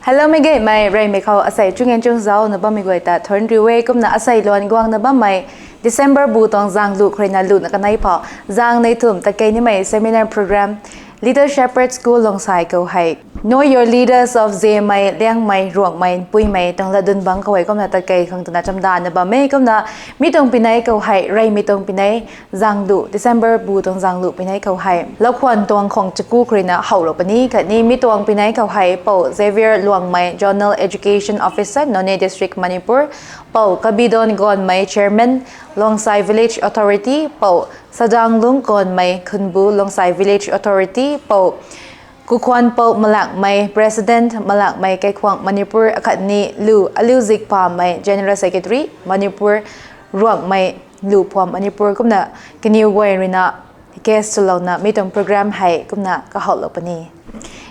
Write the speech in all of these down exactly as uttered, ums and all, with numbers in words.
Hello, meic gaymei, reymei khou asei chungan chung zaucna bammei guay ta thuanc riu e. Kumna asei luan guangna bammei December bu tuang zang lu khou ruina luna kanei phou, zang nei thum tat kei nimei seminar program, Little Shepherd School Luangsai khou hei, Know Your Leaders of Zemei, Liangmei, Ruangmei, Puimei tuang latdyn bangc khou hei kumna tat kei khang twna chamdana bam e. Kumna mi tuang pinei khou hei, reymei tuang pinei, zang lu, December bu tuang zang lu pinei khou hei, Laukhwan tuang khang chaku khou ruina howlou puni. Khatni mi tuang pinei khou hei, Pou Xavier Luangmei, Zonal Education Officer, Noney District, Manipur, Pou Kabidon Gonmei, Chairman, Luangsai Village Authority, Pou Sadanglung Gonmei, Khunbu, Luangsai Village Authority, Pou Kukhwanpou Malakmei, President, Malakmei Kaikhwang, Manipur, akhatni Lu Aliu Zikpamei, General Secretary, Manipur, Ruangmei, Lu Phuam, Manipur, kumna kaniw guay ruina guest swlouna mi tuang program hei kumna kahowlou puni.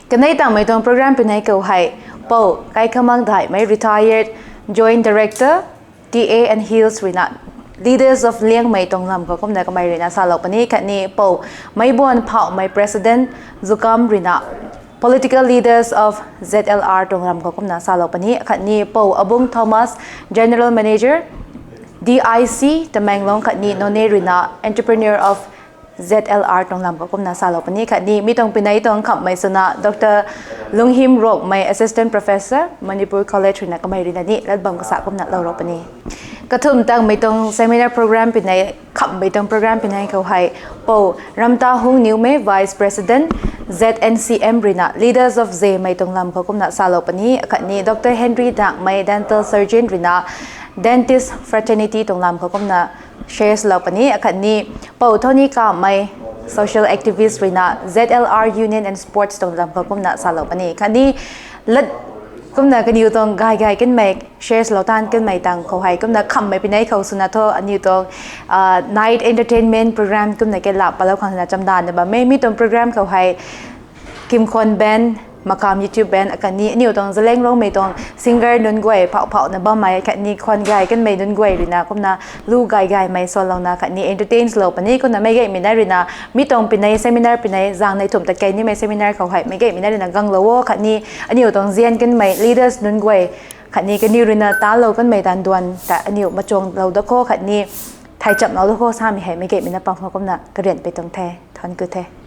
Kanei tangmei tuang program pinei khou hei, Pou Kaikhamang Daihmei, Retired Joint Director, T A and Hills ruina Leaders of Liangmei tuang lam khou kumna kamei ruina salou puni. Khatni Pou Meibuan Phauhmei, President, Zukam ruina Political Leaders of Z L R tuang lam khou kumna salou puni. Khatni Pou Abung Thomas, General Manager, D I C, Tamenglong, khatni Noney ruina Entrepreneur of Z L R tuang lam khou kumna salou puni. Khatni mi tuang pinei tuang khamhmei swna Doctor Lunghim Rokmei, Assistant Professor, Manipur College ruina kamei ruina ni lat bam kasa kumna loulou puni. Kathumh tangmei tuang seminar program pinei, khamhmei tuang program pinei khou hei, Pou Ramtahung Niwmei, Vice President, Z N C M ruina Leaders of Zemei tuang lam khou kumna salou puni. Akhatni Doctor Henry Dakmei, Dental Surgeon ruina Dentist Fraternity tuang lam khou kumna share swlou puni. Akhatni Pou Thony Kamei, Social Activist ruina Z L R Union and Sports tuang lam khou kumna salou puni. Khatni lat kumna kaniw tuang gay gay kanmei, share swlou taanv kanmei tang khou hei kumna khamhmei pinei khou swna thu aniw tuang night entertainment program kumna ke lap palou khang na chamdana bam e. Mi tuang program khou hei Kimkhwan Band, Makam YouTube Band, akhatni aniw tuang Zeliangrongmei tuang singer nunc guay phauh phauhna bammei, khatni khwan gay kanmei nunc guay ruina kumna lu gay gaymei swlouna khatni entertain swlou puni. Kumna meic gaymei na ruina mi tuang pinei, seminar pinei, zang nei thum tat kei nimei seminar khou hei meic gaymei na ruina ganglou o. Khatni aniw tuang zian kanmei leaders nunc guay, khatni kaniw ruina talou kanmei taanv duan ta aniw machuanglou da kho khatni thei chamlou da kho samei hei meic gaymei na pam khou kumna karian pei tuang the. Thuanc ku the.